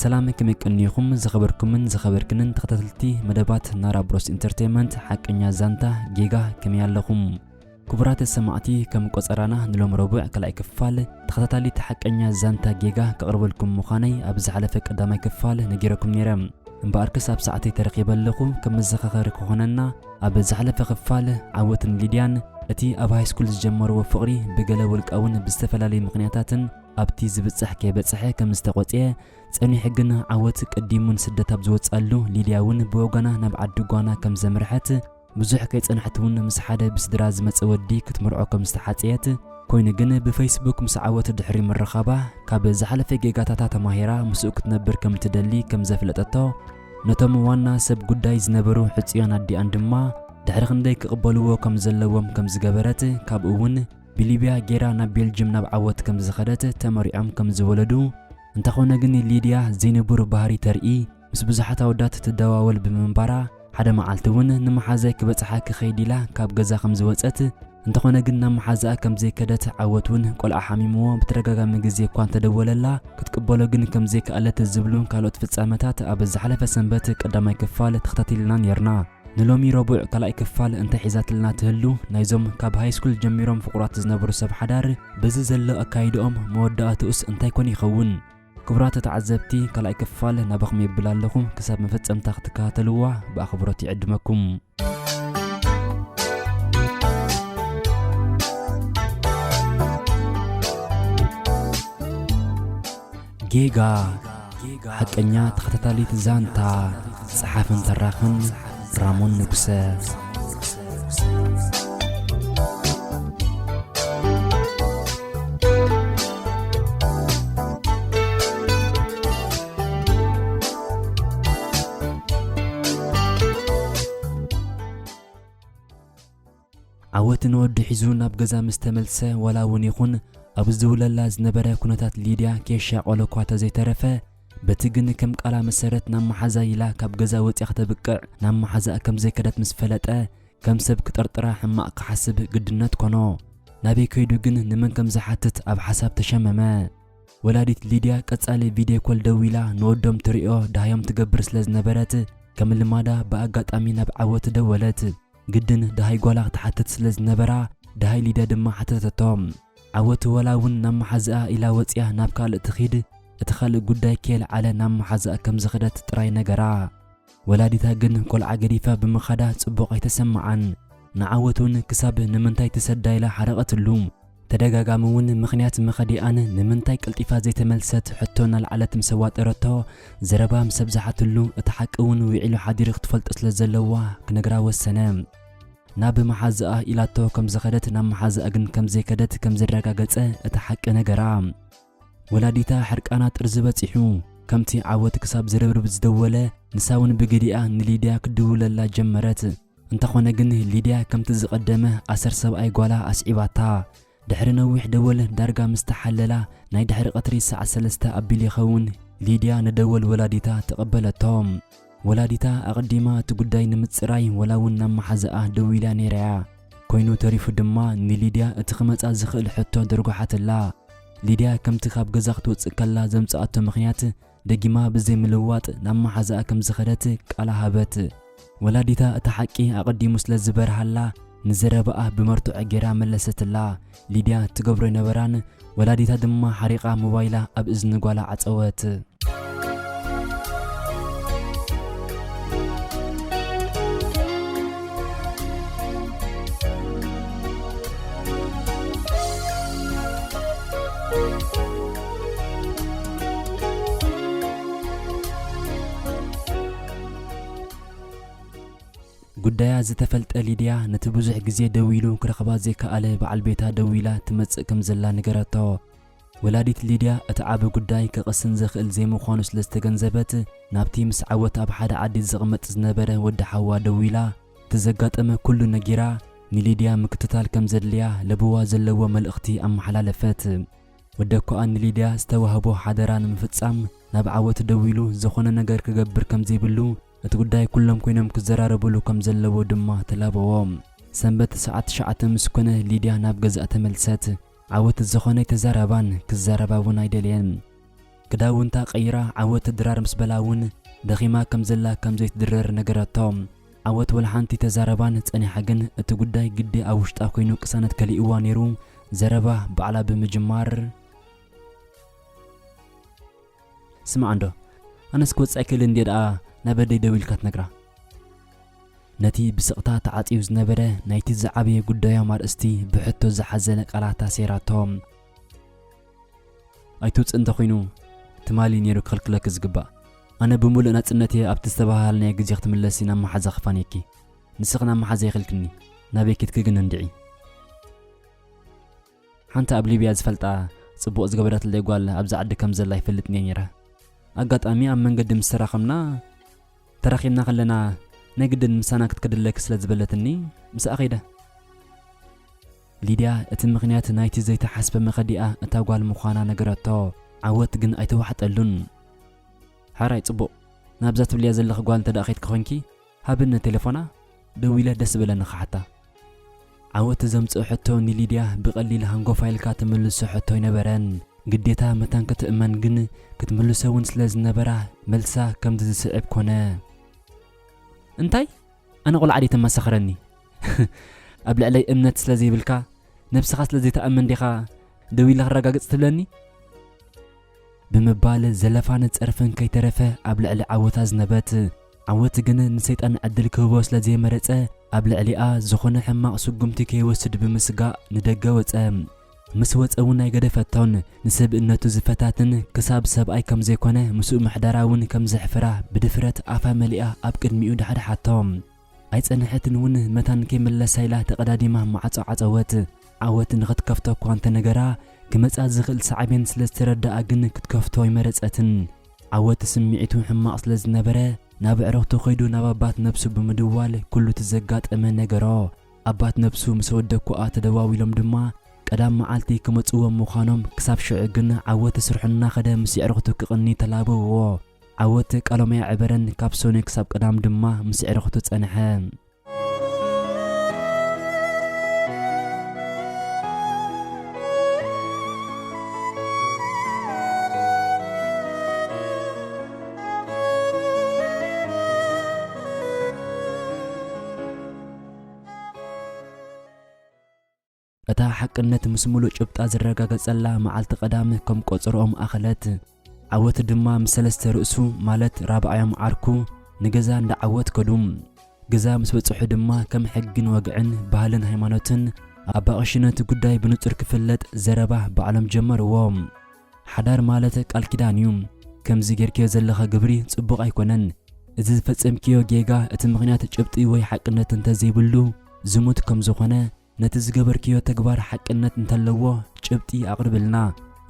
ሰላም፣ ከመይ ቀኒኹም ዝኸበርኩምን ዝኸበርክንን ተኸታተልቲ መደባት ናራ ብሮስ ኢንተርቴይንመንት ሓቀኛ ዛንታ ጌጋ፣ ከመይ ኣለኹም? ክቡራት ሰማዕቲ፣ ከም ቆጸራና ንሎም ረቡዕ ካልኣይ ክፋል ተኸታታሊት ሓቀኛ ዛንታ ጌጋ ከቕርበልኩም ምዃነይ ኣብ ዝሓለፈ ቀዳማይ ክፋል ነጊረኩም ነይረ። እምበኣርከስ ኣብ ሰዓተይ ተረኺበ ኣለኹ። ከም መዘኻኸሪ ክኾነና፣ ኣብ ዝሓለፈ ክፋል ዓወትን ሊድያን እቲ ኣብ ሃይስኩል ዝጀመርዎ ፍቕሪ ብገለ ውልቃውን ብዝተፈላለዩ ምኽንያታትን ኣብቲ ዝብጻሕ ከይበጽሐ ከም ዝተቖጽየ፣ ጸኒሑ ግን ዓወት ቀዲሙን ስደት ኣብ ዝወጽኣሉ፣ ሊድያ እውን ብወገና ናብ ዓዲ ጓና ከም ዘምርሐት፣ ብዙሕ ከይጸንሐት እውን ምስ ሓደ ብስድራ ዝመጸ ወዲ ክትምርዖ ከም ዝተሓጸየት፣ ኮይኑ ግን ብፌስቡክ ምስ ዓወት ድሕሪ ምርኻባ፣ ካብ ዝሓለፈ ጌጋታታ ተማሂራ ምስኡ ክትነብር ከም ትደሊ ከም ዘፍለጠቶ፣ ነቶም ዋና ሰብ ጉዳይ ዝነበሩ ሕጽዮን ኣዲኣን ድማ ድሕሪ ክንደይ ክቕበልዎ ከም ዘለዎም ከም ዝገበረት፣ ካብኡ እውን ብሊብያ ጌራ ናብ ቤልጅም ናብ ዓወት ከም ዝኸደት፣ ተመሪዖም ከም ዝወለዱ፣ እንተኾነ ግን ሊድያ ዘይንቡር ባህሪ ተርኢ፣ ምስ ብዙሓት ኣወዳት ትደዋወል ብምንባራ፣ ሓደ መዓልቲ እውን ንመሓዛይ ክበጽሓ ክኸይድ ኢላ ካብ ገዛ ከም ዝወጸት፣ እንተኾነ ግን ናብ መሓዛኣ ከም ዘይከደት፣ ዓወት እውን ቆልዓ ሓሚምዎ ብተደጋጋሚ ግዜ እኳ እንተደወለላ ክትቅበሎ ግን ከም ዘይከኣለት ዝብሉ ካልኦት ፍጻመታት ኣብ ዝሓለፈ ሰንበት ቀዳማይ ክፋል ተኸታቲልና ነይርና። ንሎሚ ረቡዕ ካልኣይ ክፋል እንታይ ሒዛትልና ትህሉ? ናይዞም ካብ ሃይስኩል ጀሚሮም ፍቑራት ዝነበሩ ሰብ ሓዳር በዚ ዘሎ ኣካይድኦም መወዳእትኡስ እንታይ ኮን ይኸውን? ክቡራት ተዓዘብቲ፣ ካልኣይ ክፋል ናባኹም የብል ኣለኹ። ክሳብ መፈጸምታ ክትከታተልዋ ብኣኽብሮት ይዕድመኩም። ጌጋ፣ ሓቀኛ ተኸታታሊት ዛንታ፣ ጸሓፍን ተራኽን ራሞን ንጉሰ። ዓወት ንወዱ ሒዙ ናብ ገዛ ምስ ተመልሰ፣ ዋላ እውን ይኹን ኣብ ዝውለላ ዝነበረ ኩነታት ሊድያ ከየሻቐሎ እኳ ተዘይተረፈ፣ በቲ ግን ከም ቃላ መሰረት ናብ መሓዛ ኢላ ካብ ገዛ ወፂኣ ክተብቅዕ ናብ መሓዛኣ ከም ዘይከደት ምስ ፈለጠ፣ ከም ሰብ ክጠርጥራ ሕማቕ ክሓስብ ግድነት ኮኖ። ናበይ ከይዱ ግን ንመን ከም ዝሓትት ኣብ ሓሳብ ተሸመመ። ወላዲት ሊድያ ቀጻሊ ቪድዮ ኮል ደዊላ ንወዶም ትሪኦ ደሃዮም ትገብር ስለ ዝነበረት፣ ከም ልማዳ ብኣጋጣሚ ናብ ዓወት ደወለት። ግድን ደሃይ ጓላ ክትሓትት ስለ ዝነበራ፣ ደሃይ ሊድያ ድማ ሓተተቶ። ዓወት ዋላ እውን ናብ መሓዝኣ ኢላ ወጺኣ ናብ ካልእ ትኺድ፣ እቲ ካልእ ጉዳይ ከየልዓለ ናብ መሓዝኣ ከም ዝኸደት ጥራይ ነገራ። ወላዲታ ግን ቆልዓ ገዲፋ ብምኻዳ ጽቡቕ ኣይተሰምዓን። ንዓወት እውን ክሳብ ንምንታይ ትሰዳ ኢላ ሓረቐትሉ። ተደጋጋሚ እውን ምኽንያት መኸዲኣን ንምንታይ ቀልጢፋ ዘይተመልሰት ሕቶ እናልዓለት ምስ ኣዋጠረቶ፣ ዘረባ ምስ ኣብዝሓትሉ፣ እቲ ሓቂ እውን ውዒሉ ሓዲሩ ክትፈልጦ ስለ ዘለዋ ክነግራ ወሰነ። ናብ መሓዝኣ ኢላቶ ከም ዝኸደት ናብ መሓዝኣ ግን ከም ዘይከደት ከም ዘረጋገጸ እቲ ሓቂ ነገራ። ወላዲታ ሕርቃና ጥርዚ በጺሑ፣ ከምቲ ዓወት ክሳብ ዝርብርብ ዝደወለ፣ ንሳ እውን ብግዲኣ ንሊድያ ክድውለላ ጀመረት። እንተኾነ ግን ሊድያ ከምቲ ዝቐደመ ኣሰር ሰብኣይ ጓላ ኣስዒባታ። ድሕሪ ነዊሕ ደወል ዳርጋ ምስ ተሓለላ፣ ናይ ድሕሪ ቀትሪ ሰዓት ሰለስተ ኣቢሉ ይኸውን፣ ሊድያ ንደወል ወላዲታ ተቐበለቶ። ወላዲታ ኣቐዲማ እቲ ጉዳይ ንምጽራይ ዋላ እውን ናብ መሓዝኣ ደዊላ ነይራ'ያ። ኮይኑ ተሪፉ ድማ ንሊድያ እቲ ክመጻ ዝኽእል ሕቶ ደርጓሓትላ። ሊድያ ከምቲ ካብ ገዛ ክትወጽእ ከላ ዘምጽኣቶ ምኽንያት ደጊማ ብዘይምልዋጥ ናብ መሓዝኣ ከም ዝኸደት ቃላ ሃበት። ወላዲታ እቲ ሓቂ ኣቐዲሙ ስለ ዝበርሃላ፣ ንዘረባኣ ብመርትዖ ጌራ መለሰትላ። ሊድያ ትገብሮ ኣይነበራን። ወላዲታ ድማ ሓሪቓ ሞባይላ ኣብ እዝኒ ጓላ ዓጸወት። ጉዳያ ዝተፈልጠ ሊድያ፣ ነቲ ብዙሕ ግዜ ደዊሉ ክረኽባ ዘይከኣለ በዓል ቤታ ደዊላ ትመጽእ ከም ዘላ ነገረቶ። ወላዲት ሊድያ እቲ ዓቢ ጉዳይ ክቕስን ዘኽእል ዘይምዃኑ ስለ ዝተገንዘበት፣ ናብቲ ምስ ዓወት ኣብ ሓደ ዓዲ ዝቕመጥ ዝነበረ ወዲ ሓዋ ደዊላ፣ እቲ ዘጋጠመ ኩሉ ነጊራ፣ ንሊድያ ምክትታል ከም ዘድልያ ለበዋ ዘለዎ መልእኽቲ ኣመሓላለፈት። ወደኮኣ ንሊድያ ዝተዋህቦ ሓደራ ንምፍጻም ናብ ዓወት ደዊሉ፣ ዝኾነ ነገር ክገብር ከም ዘይብሉ፣ እቲ ጉዳይ ኩሎም ኮይኖም ክዘራረብሉ ከም ዘለዎ ድማ ተላበዎ። ሰንበት ሰዓት ትሽዓተ ምስ ኮነ፣ ሊድያ ናብ ገዛእ ተመልሰት። ዓወት ዝኾነ ኣይተዛረባን፣ ክዛረባ እውን ኣይደለየን። ክዳውንታ ቀይራ ዓወት ድራር ምስ በላ እውን፣ ደኺማ ከም ዘላ ከም ዘይትድረር ነገረቶ። ዓወት ወላ ሓንቲ ተዛረባን ጸኒሓ፣ ግን እቲ ጉዳይ ግዲ ኣብ ውሽጣ ኮይኑ ቅሳነት ከሊእዋ ነይሩ፣ ዘረባ ባዕላ ብምጅማር፣ "ስማዕ እንዶ፣ ኣነስ ክወጽእ ኣይክእል እንድየ ደኣ ናብ ኣደይ ደዊልካ ትነግራ?" ነቲ ብስቕታ ተዓጽዩ ዝነበረ ናይቲ ዝዓበየ ጉዳዮም ኣርእስቲ ብሕቶ ዝሓዘለ ቃላታ ሰይራቶ። "ኣይትውጽእ እንተኾይኑ፣ ትማሊ ነይሩ ክኽልክለኪ ዝግባእ። ኣነ ብምሉእ ናጽነት እየ ኣብቲ ዝተባሃልናዮ ግዜ ክትምለሲ ናብ መሓዛ ክፋንየኪ። ንስኺ ናብ መሓዛ ይኽልክኒ፣ ናበይ ኬድኪ ግን እንድዒ?" ሓንቲ ኣብ ሊብያ ዝፈልጣ ጽቡቕ ዝገበረትለይ ጓል ኣብዚ ዓዲ ከም ዘላ ይፈልጥ እየ ነይረ። ኣጋጣሚ ኣብ መንገዲ ምስ ተራኸብና፣ ተራኺብና ከለና ናይ ግድን ምሳና ክትከደለኪ ስለ ዝበለትኒ ምስኣ ከይደ። ሊድያ እቲ ምኽንያት ናይቲ ዘይተሓስበ መኸዲኣ እታ ጓል ምዃና ነገረቶ። ዓወት ግን ኣይተዋሕጠሉን። "ሓራይ ጽቡቕ፣ ናብዛ ትብልያ ዘለኺ ጓል እንተ ደኣ ኸይድኪ ኾንኪ፣ ሃብኒ ቴሌፎና፣ ደዊለ ደስ ዝበለኒ ክሓታ።" ዓወት ዘምጽኦ ሕቶ ንሊድያ ብቐሊል ሃንጎፋ ኢልካ ትምልሶ ሕቶ ኣይነበረን። ግዴታ መታን ክትእመን ግን ክትምልሶ እውን ስለ ዝነበራ፣ መልሳ ከምዚ ዝስዕብ ኮነ። "እንታይ? ኣነ ቖልዓ ድየ ተመሳኽረኒ? ኣብ ልዕለይ እምነት ስለ ዘይብልካ፣ ነብስኻ ስለ ዘይትኣምን ዲኻ ደዊለ ክረጋግጽ ትብለኒ?" ብምባል ዘለፋን ጸርፍን ከይተረፈ ኣብ ልዕሊ ዓወት ኣዝነበት። ዓወት ግን ንሰይጣን ዕድል ክህቦ ስለ ዘይመረጸ፣ ኣብ ልዕሊኣ ዝኾነ ሕማቕ ስጉምቲ ከይወስድ ብምስጋእ ንደገ ወጸ። ምስ ወጸ እውን ኣይገደፈቶን። ንሰብእነቱ ዝፈታትን ክሳብ ሰብኣይ ከም ዘይኮነ ምስኡ ምሕዳራ እውን ከም ዘሕፍራ ብድፍረት ኣፋ መሊኣ ኣብ ቅድሚኡ ዳሕዳሓቶ። ኣይጸንሐትን እውን መታን ከይምለሳ ኢላ ተቐዳዲማ ማዕጾ ዓጸወት። ዓወት ንኽትከፍቶ እኳ እንተነገራ፣ ክመጻ ዝኽእል ሳዕቤን ስለ ዝተረድኣ ግን ክትከፍቶ ኣይመረጸትን። ዓወት ስምዒቱ ሕማቕ ስለ ዝነበረ፣ ናብ ኣዕሩኽቱ ከይዱ ናብ ኣባት ነብሱ ብምድዋል ኩሉ እቲ ዘጋጠመ ነገሮ። ኣባት ነብሱ ምስ ወደኮኣ ተደዋዊሎም ድማ፣ ቀዳም መዓልቲ ክመጽዎም ምዃኖም፣ ክሳብ ሽዑ ግን ዓወት ስርሑ እናኸደ ምስ ኣዕሩኽቱ ክቕኒ ተላበውዎ። ዓወት ቃሎም ኣየዕበረን፣ ካብ ሰኑይ ክሳብ ቀዳም ድማ ምስ ኣዕሩኽቱ ጸንሐ። እታ ሓቅነት ምስ ምሉእ ጭብጣ ዝረጋገጸላ መዓልቲ ቀዳም ከም ቆጸርኦም ኣኸለት። ዓወት ድማ ምስ ሰለስተ ርእሱ፣ ማለት ራብዓዮም ዓርኩ፣ ንገዛ እንዳ ዓወት ከዱ። ገዛ ምስ በጽሑ ድማ ከም ሕግን ወግዕን ባህልን ሃይማኖትን ኣባቕሽነት ጉዳይ ብንጹር ክፍለጥ ዘረባ ባዕሎም ጀመርዎ። ሓዳር ማለት ቃል ኪዳን እዩ። ከምዚ ጌርክዮ ዘለኻ ግብሪ ጽቡቕ ኣይኮነን። እዚ ዝፈጸምክዮ ጌጋ እቲ ምኽንያት ጭብጢ ወይ ሓቅነት እንተዘይብሉ ዝሙት ከም ዝኾነ፣ ነቲ ዝገበርክዮ ተግባር ሓቅነት እንተለዎ ጭብጢ ኣቕርብልና፣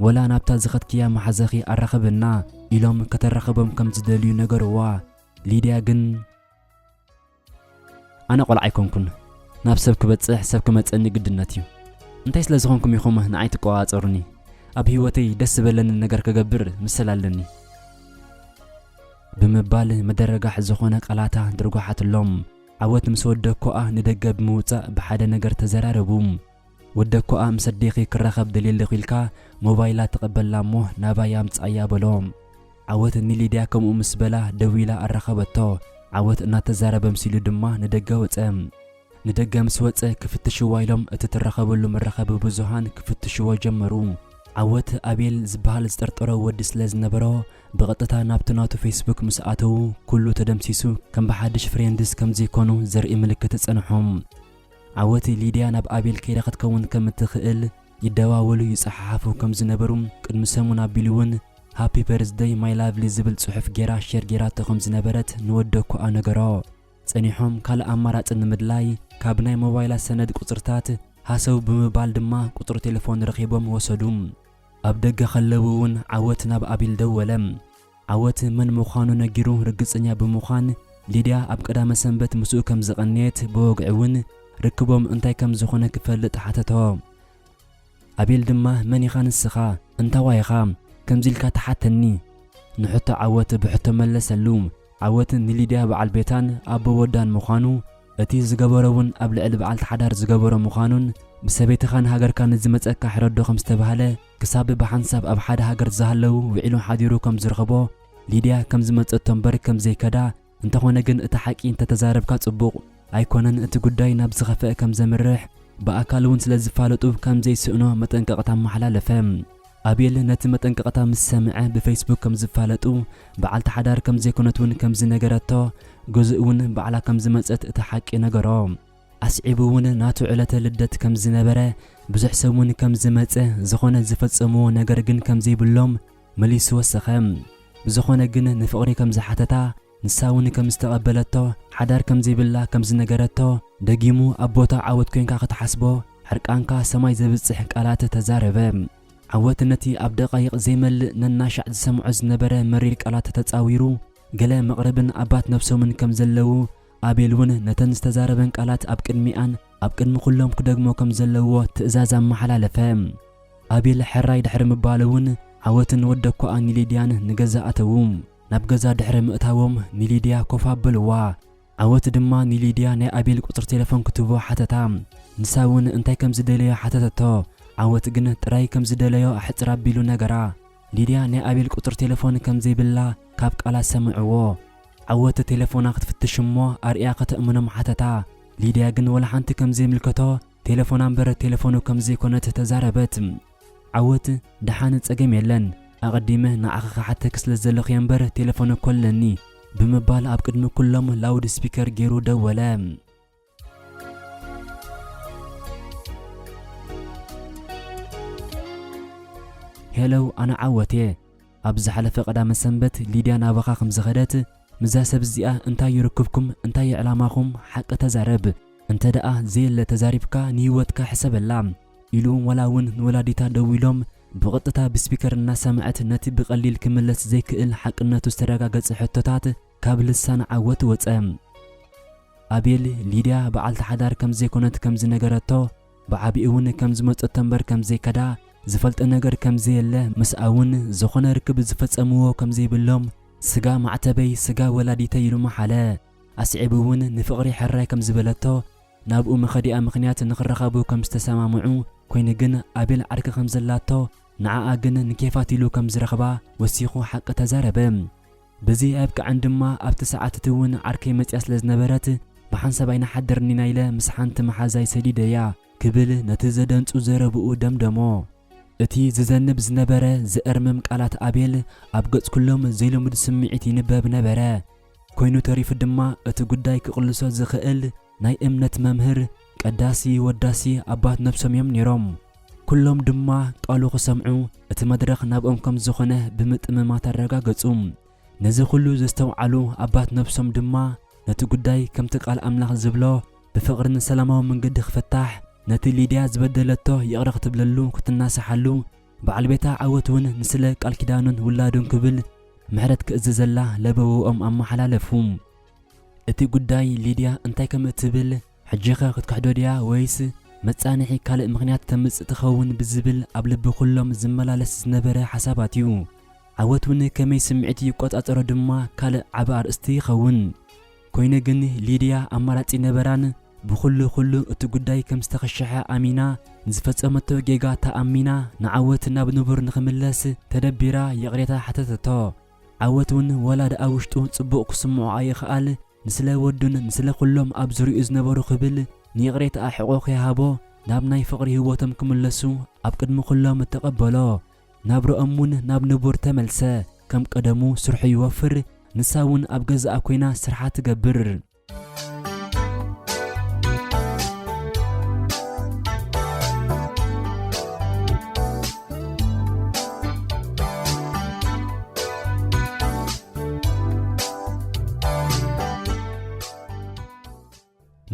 ወላ ናብታ ዝኸድክያ መሓዛኺ ኣራኽብና ኢሎም ከተራኽቦም ከም ዝደልዩ ነገርዋ። ሊድያ ግን፣ ኣነ ቆልዓ ኣይኮንኩን። ናብ ሰብ ክበጽሕ፣ ሰብ ክመጸኒ ግድነት እዩ። እንታይ ስለ ዝኾንኩም ኢኹም ንዓይ ትቆጻጸሩኒ? ኣብ ህይወተይ ደስ ዝበለኒ ነገር ክገብር ምስል ኣለኒ። ብምባል መደረጋሕ ዝኾነ ቃላታ ድርጓሓትሎም። ዓወት ምስ ወደኮኣ ንደገ ብምውጻእ ብሓደ ነገር ተዘራረቡ። ወደኮኣ ምስ ኣዴኺ ክራኸብ ደልየ ኣለኹ ኢልካ ሞባይላ ተቐበላ እሞ ናባይ ኣምጽኣያ በሎ። ዓወት ንሊድያ ከምኡ ምስ በላ ደው ኢላ ኣራኸበቶ። ዓወት እናተዛረበ ኣምሲሉ ድማ ንደገ ወጸ። ንደገ ምስ ወጸ ክፍትሽዋ ኢሎም እቲ ትራኸበሉ መራኸቢ ብዙሃን ክፍትሽዎ ጀመሩ። ዓወት ኣቤል ዝበሃል ዝጠርጠሮ ወዲ ስለ ዝነበሮ ብቐጥታ ናብቲ ናቱ ፌስቡክ ምስ ኣተዉ ኩሉ ተደምሲሱ ከም ብሓድሽ ፍሬንድስ ከም ዘይኮኑ ዘርኢ ምልክት ጸንሖም። ዓወት ሊድያ ናብ ኣቤል ከይዳ ክትከውን ከም እትኽእል ይደዋወሉ ይጸሓሓፉ ከም ዝነበሩ ቅድሚ ሰሙን ኣቢሉ እውን ሃፒ በርዝደይ ማይ ላቭሊ ዝብል ጽሑፍ ጌራ ሼር ጌራቶ ከም ዝነበረት ንወደኮኣ ነገሮ። ጸኒሖም ካልእ ኣማራጺ ንምድላይ ካብ ናይ ሞባይላ ሰነድ ቁጽርታት ሃሰው ብምባል ድማ ቁጽሪ ቴሌፎን ረኺቦም ወሰዱ። ኣብ ደገ ከለዉ እውን ዓወት ናብ ኣቤል ደወለ። ዓወት መን ምዃኑ ነጊሩ ርግጸኛ ብምዃን፣ ሊድያ ኣብ ቀዳመ ሰንበት ምስኡ ከም ዝቐነየት፣ ብወግዒ እውን ርክቦም እንታይ ከም ዝኾነ ክፈልጥ ሓተቶ። ኣቤል ድማ፣ "መን ኢኻ ንስኻ? እንታዋይ ኢኻ? ከምዚ ኢልካ ትሓተኒ?" ንሕቶ ዓወት ብሕቶ መለሰሉ። ዓወት ንሊድያ በዓል ቤታን ኣቦ ወዳን ምዃኑ፣ እቲ ዝገበሮ እውን ኣብ ልዕሊ በዓልቲ ሓዳር ዝገበሮ ምዃኑን፣ ብሰበይትኻን ሃገርካን ንዝመጸካ ሕረዶ ከም ዝተባህለ፣ ክሳብ ብሓንሳብ ኣብ ሓደ ሃገር ዝሃለዉ ውዒሉ ሓዲሩ ከም ዝረኸቦ፣ ሊድያ ከም ዝመጸቶ እምበር ከም ዘይከዳ፣ እንተኾነ ግን እቲ ሓቂ እንተተዛረብካ ጽቡቕ ኣይኮነን፣ እቲ ጉዳይ ናብ ዝኸፍአ ከም ዘምርሕ፣ ብኣካል እውን ስለ ዝፋለጡ ከም ዘይስእኖ መጠንቀቕታ ኣመሓላለፈ። ኣቤል ነቲ መጠንቀቕታ ምስ ሰምዐ ብፌስቡክ ከም ዝፋለጡ፣ በዓልቲ ሓዳር ከም ዘይኮነት እውን ከም ዝነገረቶ፣ ገዝኡ እውን ባዕላ ከም ዝመጸት እቲ ሓቂ ነገሮ። ኣስዒቡ እውን ናቱ ዕለተ ልደት ከም ዝነበረ፣ ብዙሕ ሰብ እውን ከም ዝመጸ፣ ዝኾነ ዝፈጸምዎ ነገር ግን ከም ዘይብሎም መሊሱ ወሰኸ። ብዝኾነ ግን ንፍቕሪ ከም ዝሓተታ፣ ንሳ እውን ከም ዝተቐበለቶ፣ ሓዳር ከም ዘይብላ ከም ዝነገረቶ፣ ደጊሙ ኣብ ቦታ ዓወት ኮንካ ክትሓስቦ፣ ሕርቃንካ ሰማይ ዘብጽሕ ቃላት ተዛረበ። ዓወት ነቲ ኣብ ደቓይቕ ዘይመልእ ነናሻዕ ዝሰምዖ ዝነበረ መሪር ቃላት ተጻዊሩ፣ ገለ መቕርብን ኣባት ነብሶምን ከም ዘለዉ፣ ኣቤል እውን ነተን ዝተዛረበን ቃላት ኣብ ቅድሚኣን ኣብ ቅድሚ ኩሎም ክደግሞ ከም ዘለዎ ትእዛዝ ኣመሓላለፈ። ኣቤል ሕራይ ድሕሪ ምባሉ እውን፣ ዓወትን ወደኮኣ ንሊድያን ንገዛ ኣተዉ። ናብ ገዛ ድሕሪ ምእታዎም ንሊድያ ኮፍ ኣበልዋ። ዓወት ድማ ንሊድያ ናይ ኣቤል ቁጽሪ ቴሌፎን ክትህቦ ሓተታ። ንሳ እውን እንታይ ከም ዝደለዮ ሓተተቶ። ዓወት ግን ጥራይ ከም ዝደለዮ ኣሕጽር ኣቢሉ ነገራ። ሊድያ ናይ ኣቤል ቁጽሪ ቴሌፎን ከም ዘይብላ ካብ ቃላ ሰምዕዎ። ዓወት ቴሌፎና ክትፍትሽ እሞ ኣርእያ ከተእምኖም ሓተታ። ሊድያ ግን ወላ ሓንቲ ከም ዘይምልከቶ፣ ቴሌፎና እምበር ቴሌፎኑ ከም ዘይኮነት ተዛረበት። ዓወት፣ "ደሓን፣ ጸገም የለን። ኣቐዲመ ንዓኺ ክሓተኪ ስለ ዘለኹ እየ እምበር ቴሌፎን እኮ ኣለኒ" ብምባል ኣብ ቅድሚ ኩሎም ላውድ ስፒከር ገይሩ ደወለ። "ሄሎ፣ ኣነ ዓወት እየ። ኣብ ዝሓለፈ ቀዳመ ሰንበት ሊድያ ናባኻ ከም ዝኸደት፣ ምስዛ ሰብ እዚኣ እንታይ ይርክብኩም? እንታይ እዩ ዕላማኹም? ሓቂ ተዛረብ። እንተ ደኣ ዘየለ ተዛሪብካ ንህይወትካ ሕሰበላ" ኢሉ፣ ዋላ እውን ንወላዲታ ደዊሎም ብቐጥታ ብስፒከር እናሰምዐት ነቲ ብቐሊል ክምለስ ዘይክእል ሓቅነቱ ዝተረጋገጸ ሕቶታት ካብ ልሳን ዓወት ወጸ። ኣቤል፣ ሊድያ በዓልቲ ሓዳር ከም ዘይኮነት ከም ዝነገረቶ፣ ብዓቢኡ እውን ከም ዝመጸቶ እምበር ከም ዘይከዳ፣ ዝፈልጦ ነገር ከም ዘየለ፣ ምስኣ እውን ዝኾነ ርክብ ዝፈጸምዎ ከም ዘይብሎም፣ ስጋ ማዕተበይ፣ ስጋ ወላዲተይ ኢሉ መሓለ። ኣስዒቡ እውን ንፍቕሪ ሕራይ ከም ዝበለቶ፣ ናብኡ መኸዲኣ ምኽንያት ንኽረኻቡ ከም ዝተሰማምዑ፣ ኮይኑ ግን ኣቤል ዓርኪ ከም ዘላቶ፣ ንዓኣ ግን ንኬፋት ኢሉ ከም ዝረኽባ ወሲኹ ሓቂ ተዛረበ። በዚ ኣየብቅዐን ድማ፣ ኣብቲ ሰዓት እቲ እውን ዓርከይ መጽያ ስለ ዝነበረት፣ "ብሓንሳብ ኣይንሓድርን ኢና" ኢለ ምስ ሓንቲ መሓዛይ ሰዲደያ ክብል ነቲ ዘደንጹ ዘረብኡ ደምደሞ። እቲ ዝዘንብ ዝነበረ ዘእርምም ቃላት ኣቤል ኣብ ገጽ ኩሎም ዘይልሙድ ስምዒት ይንበብ ነበረ። ኮይኑ ተሪፉ ድማ እቲ ጉዳይ ክቕልሶ ዝኽእል ናይ እምነት መምህር፣ ቀዳሲ፣ ወዳሲ ኣባት ነብሶም እዮም ነይሮም። ኩሎም ድማ ቃሉ ክሰምዑ እቲ መድረኽ ናብኦም ከም ዝኾነ ብምጥምማት ኣረጋገጹ። ነዚ ኩሉ ዘስተውዓሉ ኣባት ነብሶም ድማ ነቲ ጉዳይ ከምቲ ቃል ኣምላኽ ዝብሎ ብፍቕርን ሰላማዊ መንገዲ ክፍታሕ፣ ነቲ ሊድያ ዝበደለቶ ይቕረ ክትብለሉ ክትናስሓሉ፣ በዓል ቤታ ዓወት እውን ንስለ ቃል ኪዳኑን ውላዱን ክብል ምሕረት ክእዝዘላ ለበውኦም ኣመሓላለፉ። እቲ ጉዳይ ሊድያ እንታይ ከም እትብል፣ ሕጂኸ ክትክሕዶ ድያ ወይስ መጻንሒ ካልእ ምኽንያት ተምጽእ ትኸውን ብዝብል ኣብ ልቢ ኩሎም ዝመላለስ ዝነበረ ሓሳባት እዩ። ዓወት እውን ከመይ ስምዒት ይቆጻጸሮ ድማ ካልእ ዓቢ ኣርእስቲ ይኸውን። ኮይኑ ግን ሊድያ ኣማራጺ ነበራን። ብኹሉ ኩሉ እቲ ጉዳይ ከም ዝተኸሸሐ ኣሚና፣ ንዝፈጸመቶ ጌጋ ተኣሚና፣ ንዓወት ናብ ንቡር ንኽምለስ ተደቢራ ይቕሬታ ሓተተቶ። ዓወት እውን ወላ ደኣ ውሽጡ ጽቡቕ ክስምዖ ኣይኽኣል፣ ንስለ ወዱን ንስለ ኩሎም ኣብ ዙርያኡ ዝነበሩ ክብል ንይቕሬታ ሕቖ ከይሃቦ ናብ ናይ ፍቕሪ ህይወቶም ክምለሱ ኣብ ቅድሚ ኩሎም ተቐበሎ። ናብርኦም እውን ናብ ንቡር ተመልሰ። ከም ቀደሙ ስርሑ ይወፍር፣ ንሳ እውን ኣብ ገዛኣ ኮይና ስርሓ ትገብር።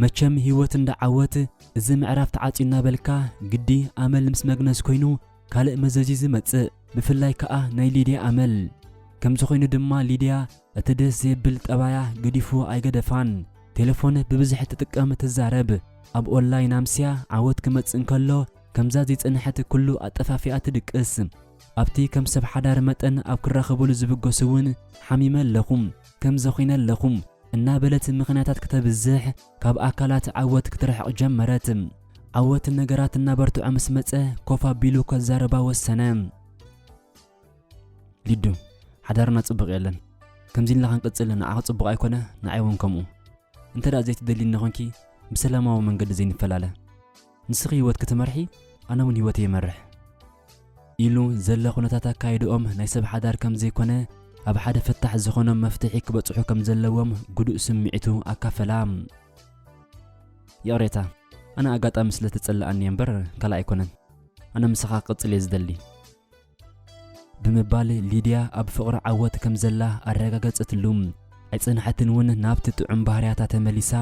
መቸም ህይወት እንዳ ዓወት፣ እዚ ምዕራፍ ተዓጽዩ እናበልካ፣ ግዲ ኣመል ምስ መግነዝ ኮይኑ፣ ካልእ መዘዝ እዩ ዝመጽእ፣ ብፍላይ ከኣ ናይ ሊድያ ኣመል። ከምዚ ኮይኑ ድማ ሊድያ እቲ ደስ ዘብል ጠባያ ገዲፉ ኣይገደፋን። ቴሌፎን ብብዝሒ ትጥቀም፣ ትዛረብ። ኣብ ኦንላይን ኣምስያ ዓወት ክመጽእ እንከሎ ከምዛ ዘይጸንሐት ኩሉ ኣጠፋፊኣ ትድቅስ። ኣብቲ ከም ሰብ ሓዳር መጠን ኣብ ክራኸቡሉ ዝብገሱ እውን ሓሚመ ኣለኹ፣ ከምዚ ኾይነ ኣለኹ እናበለት ምኽንያታት ክተብዝሕ ካብ ኣካላት ዓወት ክትርሕቕ ጀመረት። ዓወት ነገራት እናበርትዖ ምስ መጸ ኮፍ ኣቢሉ ከዛርባ ወሰነ። ሊዱ፣ ሓዳርና ጽቡቕ የለን። ከምዚ ኢልና ክንቅጽል ንዓኺ ጽቡቕ ኣይኮነ፣ ንዓይ እውን ከምኡ። እንተ ደኣ ዘይትደልይኒ ኾንኪ ብሰላማዊ መንገዲ ዘይንፈላለ። ንስኺ ህይወት ክትመርሒ፣ ኣነ እውን ህይወት ይመርሕ። ኢሉ ዘሎ ኩነታት ኣካይድኦም ናይ ሰብ ሓዳር ከም ዘይኮነ፣ ኣብ ሓደ ፍታሕ ዝኾኖም መፍትሒ ክበጽሑ ከም ዘለዎም ግዱእ ስምዒቱ ኣካፈላ። ይቕሬታ፣ ኣነ ኣጋጣሚ ስለ ተጸላኣኒ እምበር ካልእ ኣይኮነን። ኣነ ምሳኻ ክቕጽል እየ ዝደሊ። ብምባል ሊድያ ኣብ ፍቕሪ ዓወት ከም ዘላ ኣረጋገጸትሉ። ኣይጸንሐትን እውን ናብቲ ጥዑም ባህርያታ ተመሊሳ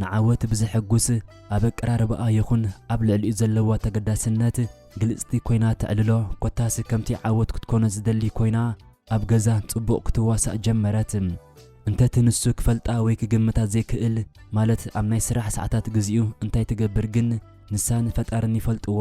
ንዓወት ብዘሐጉስ ኣብ ኣቀራርባኣ ይኹን ኣብ ልዕሊኡ ዘለዋ ተገዳስነት ግልጽቲ ኮይና ተዕልሎ። ኮታስ ከምቲ ዓወት ክትኮኖ ዝደሊ ኮይና ኣብ ገዛ ጽቡቕ ክትዋሳእ ጀመረት። እንተቲ ንሱ ክፈልጣ ወይ ክግምታ ዘይክእል፣ ማለት ኣብ ናይ ስራሕ ሰዓታት ግዚኡ እንታይ ትገብር ግን ንሳን ፈጣርን ይፈልጥዎ።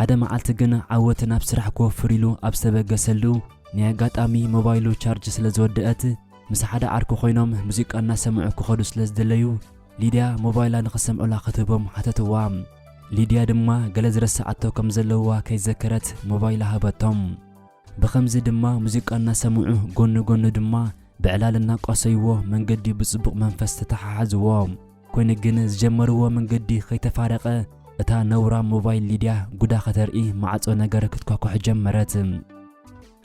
ሓደ መዓልቲ ግን ዓወት ናብ ስራሕ ክወፍር ኢሉ ኣብ ዝተበገሰሉ፣ ናይ ኣጋጣሚ ሞባይሉ ቻርጅ ስለ ዝወደአት፣ ምስ ሓደ ዓርኩ ኮይኖም ሙዚቃ እናሰምዑ ክኸዱ ስለ ዝደለዩ፣ ሊድያ ሞባይላ ንኽሰምዑላ ክትህቦም ሓተትዋ። ሊድያ ድማ ገለ ዝረስዓቶ ከም ዘለዋ ከይዘከረት ሞባይላ ሃበቶም። ብኸምዚ ድማ ሙዚቃ እናሰምዑ ጎኒ ጎኒ ድማ ብዕላል እናቋሰይዎ መንገዲ ብጽቡቕ መንፈስ ተተሓሓዝዎ። ኮይኑ ግን ዝጀመርዎ መንገዲ ከይተፋረቐ እታ ነውራ ሞባይል ሊድያ ጉዳ ከተርኢ ማዕጾ ነገር ክትኳኳሕ ጀመረት።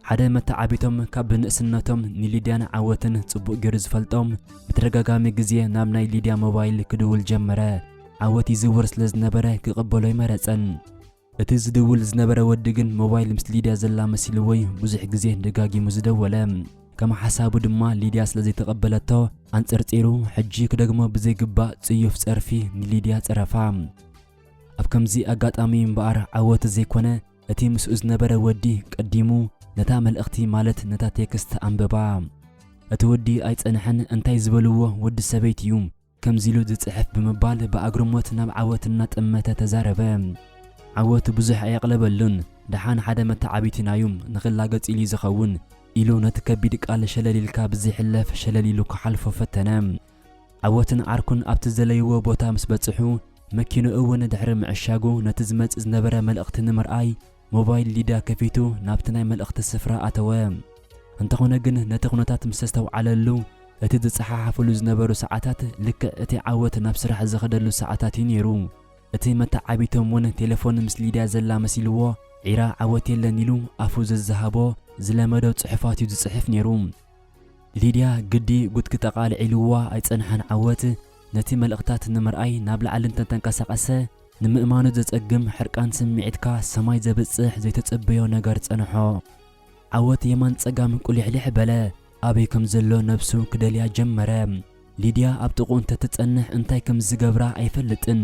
ሓደ መተዓቢቶም ካብ ብንእስነቶም ንሊድያን ዓወትን ጽቡቕ ገይሩ ዝፈልጦም ብተደጋጋሚ ግዜ ናብ ናይ ሊድያ ሞባይል ክድውል ጀመረ። ዓወት ይዝውር ስለ ዝነበረ ክቕበሎ ኣይመረጸን። እቲ ዝድውል ዝነበረ ወዲ ግን ሞባይል ምስ ሊድያ ዘላ መሲልዎ'ዩ ብዙሕ ግዜ ደጋጊሙ ዝደወለ። ከም ሓሳቡ ድማ ሊድያ ስለ ዘይተቐበለቶ ኣንጸርጺሩ ሕጂ ክደግሞ ብዘይግባእ ጽዩፍ ጸርፊ ንሊድያ ጸረፋ። ኣብ ከምዚ ኣጋጣሚ እምበኣር ዓወት ዘይኮነ እቲ ምስኡ ዝነበረ ወዲ ቀዲሙ ነታ መልእኽቲ ማለት ነታ ቴክስት ኣንበባ። እቲ ወዲ ኣይጸንሐን፣ እንታይ ዝበልዎ ወዲ ሰበይቲ'ዩ ከምዚ ኢሉ ዝጽሕፍ ብምባል ብኣግርሞት ናብ ዓወት እናጠመተ ተዛረበ። ዓወት ብዙሕ ኣየቕለበሉን፣ ደሓን ሓደ መተዓቢቲና'ዩ ንኽላገጽ ኢሉ ዝኸውን ኢሉ ነቲ ከቢድ ቃል ሸለል ኢልካ ብዘይሕለፍ ሸለል ኢሉ ክሓልፎ ፈተነ። ዓወትን ዓርኩን ኣብቲ ዘለይዎ ቦታ ምስ በጽሑ፣ መኪንኡ እውን ድሕሪ ምዕሻጉ ነቲ ዝመጽእ ዝነበረ መልእኽቲ ንምርኣይ ሞባይል ሊድያ ከፊቱ ናብቲ ናይ መልእኽቲ ስፍራ ኣተወ። እንተኾነ ግን ነቲ ኩነታት ምስ ኣስተውዓለሉ፣ እቲ ዝጸሓሓፉሉ ዝነበሩ ሰዓታት ልክዕ እቲ ዓወት ናብ ስራሕ ዝኸደሉ ሰዓታት እዩ ነይሩ። እቲ መተዓቢቶም እውን ቴሌፎን ምስ ሊድያ ዘላ መሲልዎ፣ ዒራ ዓወት የለን ኢሉ ኣፉ ዘዝሃቦ ዝለመዶ ጽሑፋት እዩ ዝጽሕፍ ነይሩ። ሊድያ ግዲ ጉድ ክጠቓልዕ ኢልዋ ኣይጸንሓን። ዓወት ነቲ መልእኽታት ንምርኣይ ናብ ላዕሊ እንተተንቀሳቐሰ፣ ንምእማኑ ዘጸግም ሕርቃን ስምዒትካ ሰማይ ዘብጽሕ ዘይተጸበዮ ነገር ጸንሖ። ዓወት የማን ጸጋም ቁሊሕሊሕ በለ። ኣበይ ከም ዘሎ ነብሱ ክደልያ ጀመረ። ሊድያ ኣብ ጥቕኡ እንተትጸንሕ እንታይ ከም ዝገብራ ኣይፈልጥን።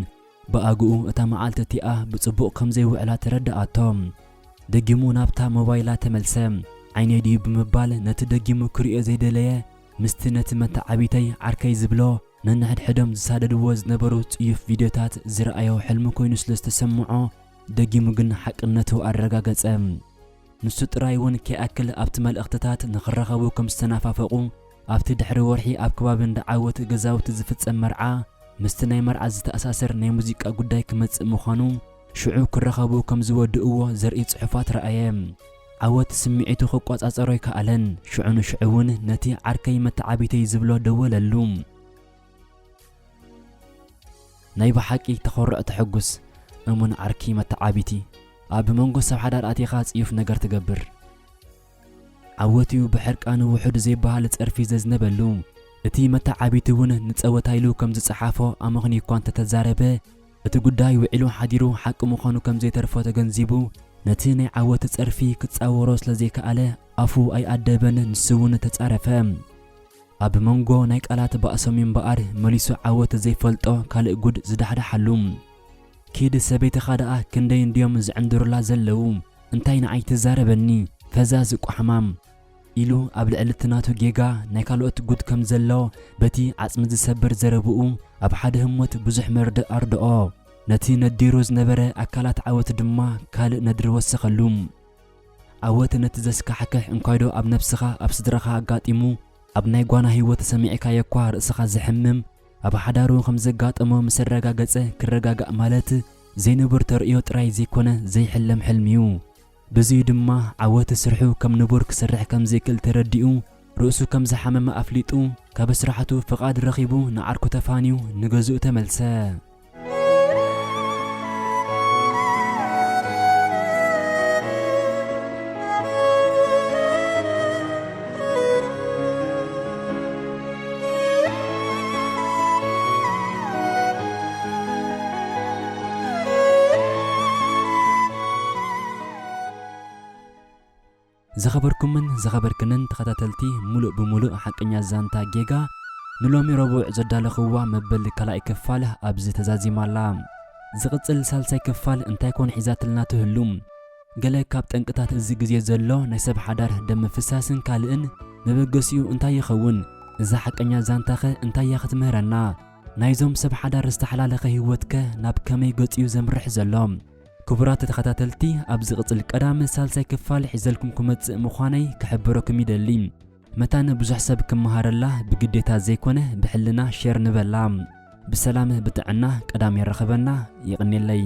ብኣግኡ እታ መዓልቲ እቲኣ ብጽቡቕ ከም ዘይውዕላ ተረድኣቶ። ደጊሙ ናብታ ሞባይላ ተመልሰ። ዓይነይ ድዩ ብምባል ነቲ ደጊሙ ክርእዮ ዘይደለየ፣ ምስቲ ነቲ መተዓቢተይ ዓርከይ ዝብሎ ነንሕድሕዶም ዝሳደድዎ ዝነበሩ ጽዩፍ ቪድዮታት ዝረኣዮ ሕልሚ ኮይኑ ስለ ዝተሰምዖ፣ ደጊሙ ግን ሓቅነቱ ኣረጋገጸ። ንሱ ጥራይ እውን ከይኣክል ኣብቲ መልእኽትታት ንኽራኸቡ ከም ዝተናፋፈቑ፣ ኣብቲ ድሕሪ ወርሒ ኣብ ከባቢ እንዳ ዓወት ገዛውቲ ዝፍጸም መርዓ፣ ምስቲ ናይ መርዓ ዝተኣሳሰር ናይ ሙዚቃ ጉዳይ ክመጽእ ምዃኑ፣ ሽዑ ክራኸቡ ከም ዝወድእዎ ዘርኢ ጽሑፋት ረኣየ። ዓወት ስምዒቱ ክቆጻጸሮ ኣይከኣለን። ሽዑ ንሽዑ እውን ነቲ ዓርከይ መተዓቢተይ ዝብሎ ደወለሉ። ናይ ብሓቂ ተኾርዕ ተሐጉስ፣ እሙን ዓርኪ መተዓቢቲ፣ ኣብ መንጎ ሰብ ሓዳር ኣቲኻ ጽዩፍ ነገር ትገብር። ዓወት እዩ ብሕርቃኑ ውሑድ ዘይበሃል ጸርፊ ዘዝነበሉ። እቲ መተዓቢቲ እውን ንጸወታ ኢሉ ከም ዝጸሓፎ ኣመኽንዩ እኳ እንተተዛረበ፣ እቲ ጉዳይ ውዒሉ ሓዲሩ ሓቂ ምዃኑ ከም ዘይተርፎ ተገንዚቡ፣ ነቲ ናይ ዓወት ጸርፊ ክጻወሮ ስለ ዘይከኣለ ኣፉ ኣይኣደበን፣ ንሱ እውን ተጻረፈ። ኣብ መንጎ ናይ ቃላት ባእሶም እምበኣር መሊሱ ዓወት ዘይፈልጦ ካልእ ጉድ ዝዳሕዳሓሉ። ኪድ ሰበይትኻ ደኣ ክንደይ እንድዮም ዝዕንድሩላ ዘለዉ፣ እንታይ ንዓይ ትዛረበኒ ፈዛዝ ቋሕማም ኢሉ ኣብ ልዕሊ እቲ ናቱ ጌጋ ናይ ካልኦት ጉድ ከም ዘሎ በቲ ዓጽሚ ዝሰብር ዘረብኡ ኣብ ሓደ ህሞት ብዙሕ መርድእ ኣርድኦ። ነቲ ነዲሩ ዝነበረ ኣካላት ዓወት ድማ ካልእ ነድሪ ወሰኸሉ። ዓወት ነቲ ዘስካሕክሕ እንኳይዶ ኣብ ነብስኻ ኣብ ስድራኻ ኣጋጢሙ ኣብ ናይ ጓና ህይወት ሰሚዕካዮ እኳ ርእስኻ ዘሕምም ኣብ ሓዳሩ ከም ዘጋጠሞ ምስ ኣረጋገጸ ክረጋጋእ ማለት ዘይንቡር ተርእዮ ጥራይ ዘይኮነ ዘይሕለም ሕልሚ እዩ። ብዙይ ድማ ዓወት ስርሑ ከም ንቡር ክሰርሕ ከም ዘይክእል ተረዲኡ ርእሱ ከም ዝሓመመ ኣፍሊጡ ካብ ስራሕቱ ፍቓድ ረኺቡ ንዓርኩ ተፋንዩ ንገዝኡ ተመልሰ። ዝኸበርኩምን ዝኸበርክንን ተኸታተልቲ፣ ሙሉእ ብሙሉእ ሓቀኛ ዛንታ ጌጋ ንሎሚ ረቡዕ ዘዳለኽዋ መበል ካልኣይ ክፋል ኣብዚ ተዛዚማ ኣላ። ዝቕጽል ሳልሳይ ክፋል እንታይ ኮን ሒዛትልና ትህሉ? ገለ ካብ ጠንቅታት እዚ ግዜ ዘሎ ናይ ሰብ ሓዳር ደም ምፍሳስን ካልእን መበገሲኡ እንታይ ይኸውን? እዛ ሓቀኛ ዛንታኸ እንታይ እያ ክትምህረና? ናይዞም ሰብ ሓዳር ዝተሓላለኸ ህይወትከ ናብ ከመይ ገጽ እዩ ዘምርሕ ዘሎ? ክቡራት ተኸታተልቲ፣ ኣብ ዝቕጽል ቀዳም ሳልሳይ ክፋል ሒዘልኩም ክመጽእ ምዃነይ ክሕብረኩም ይደሊ። መታን ብዙሕ ሰብ ክመሃረላ ብግዴታ ዘይኮነ ብሕልና ሼር ንበላ። ብሰላም ብጥዕና ቀዳም የራኽበና። ይቕኔለይ።